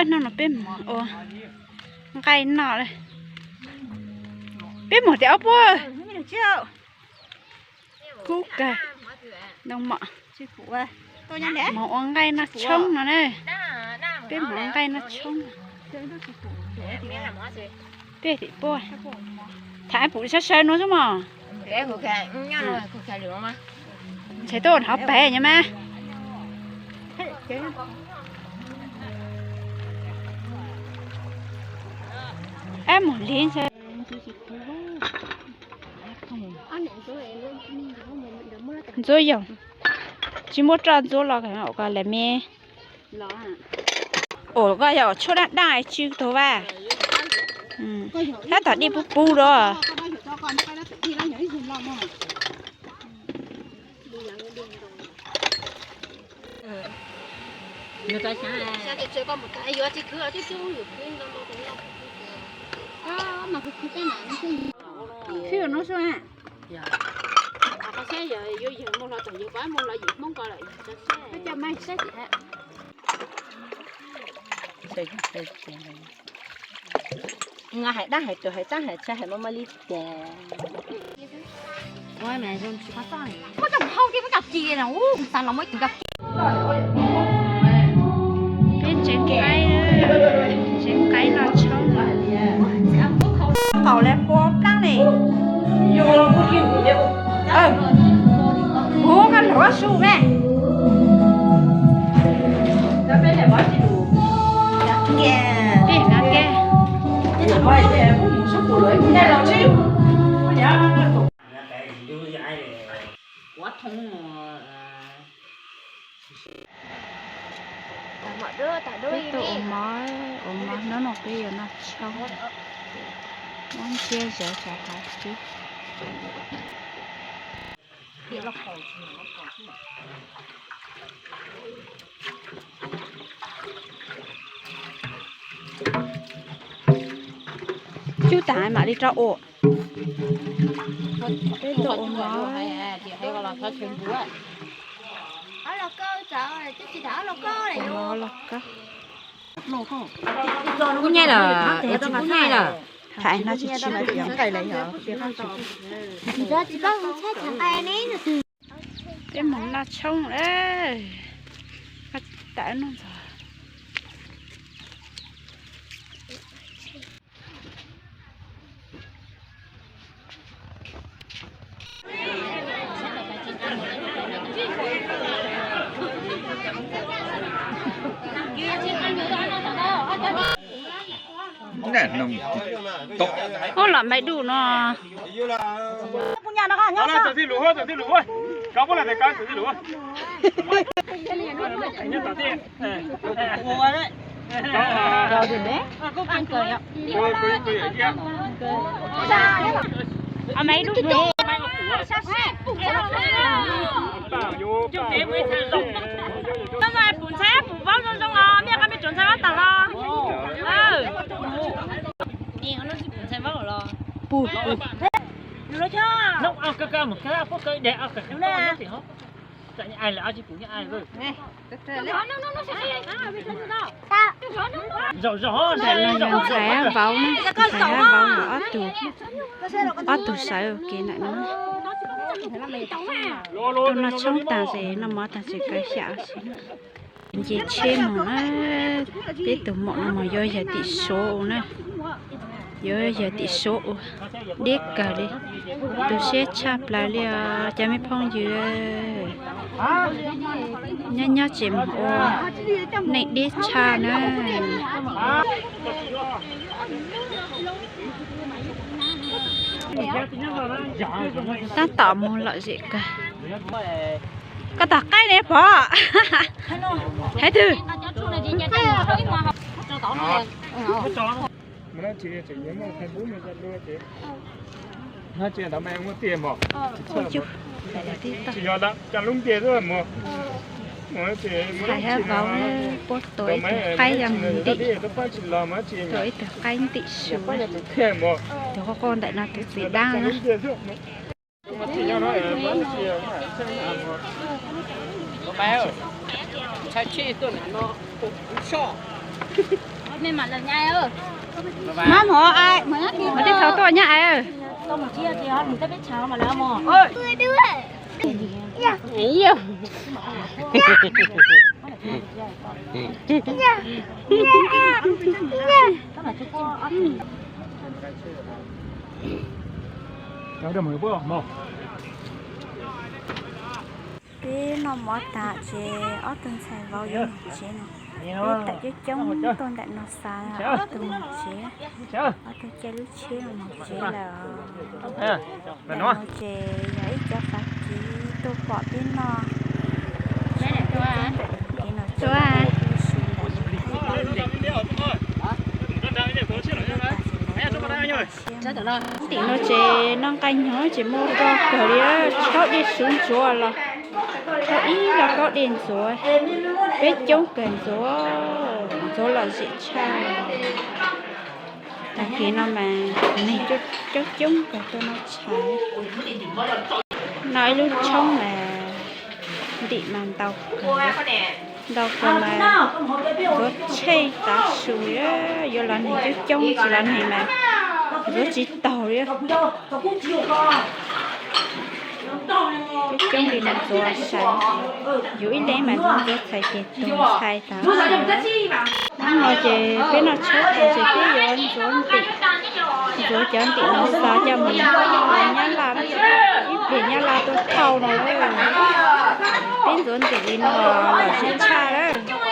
Hnub no peb mus ua nqaij noj lawm. Peb mus tias ob puas kub kawg, ntoo mom. Mus ua nqaij noj tshoob no na. Peb mus ua nqaij noj tshoob. Peb tim puas tham pum sawv sawv no xwb mos. Ntshai tuaj hov pem nyob mas. Ab mus li ntshai. Ntxuav yoog, tsis muaj roj ntxuav los ko lawm me. Ua koj yog tshuaj daj daj tsw tug vas. Tab tom dej pub pub lawm. Khwb no xwb. Qhov saib yog yuav yawg mus los tom yawg pab mus los yim Hmoob ko lawm. Coj mas saib tim hab. Nqa hais dab hais tus hais tab hais tshaj hais maj maj li tias. Muab coj mus hau thiab muab coj ci no, xav los muab cov ci. Peb tsev qaib, tsev qaib no tshoob. Qaum le pua plaab le. Kuv koj luav su me. Peb nqa ke. Peb tuaj ua mov, ua mov hnub no peb yuav noj tshoob, muab ntsiab zawv rau hauv xwb. Cub tas mam li rau ua. Peb tuaj ua mov. Los koj. Kub nyaij lawm, es tsis kub nyaij lawm. Thaiv no tsis tsis. Peb mus noj tshoob lawm. Tawm no ntxog. Ub, los maiv duj no. Pum ntxhais pum vaub zoo zoo os, mej qab mej tsuav ntxhais vaub tas los. Ntxhais vaub na, ntxhais vaub na, ob tug, ob tug sawv kev ntawm no. Tuaj noj tshoob tas ces noj mov tas ces kaw xyam si na. Nce tsheb mus na, peb tus maum no mas yuav yawg tim Suav ua na, yuav yawg tim Suav ua, deb kawg li, tu siab tshaj plaws li os cov me phooj ywg. Nyob nyob tseem ua neej deb tshaj na. Tab tom mus lom zem kawg. Koj tom qaib ne pog? Hais twg? Hais hab vauv, puab tua ib tug qaib yog mus ntim, tua ib tug qaib ntim su. Tus quaj quaj ntawm no tus txiv dab na. Mab mov ai, mov twb thaum tuaj nyab ai. Peb noj mov tas ces ob tug ntxhais vauv yuav mus tsev no. Peb tawm coob coob tuaj ntawm no xav ob tug mus tsev, ob tug caij lub tsheb no mus tsev lawm. Ntawm no ces yog ib cov fav kiv tuaj pom peb noj. Ntawm no ces tim no ces noj nqaij nyob ces muaj rog kawg li, thaub dej suv ntxuav los, thaub ib los kaub dej ntxuav, peb coob kawg ntxuav, ntxuav lom zem tshaj. Tag kis no mas neeg coob coob kawg tuaj noj tshais. Noj ib lub tshoob mas ntim mas ntau kawg, ntau kawg mas ntxuav tshej tav su, yuav los neeg coob coob, tsis los neeg mas ntxuav tsis taug li. Coob li no ntxuav sai, yus ib leeg mas ntxuav txhais tes tuag txhais tav. Hnub no ces peb noj tshoob tas ces peb yuav ntxuav ntim, ntxuav cov ntim no xa coj mus nyab laj, ib pliag nyab laj tuaj thauj no lawm. Peb ntxuav ntim li no lom zem tshaj lawm.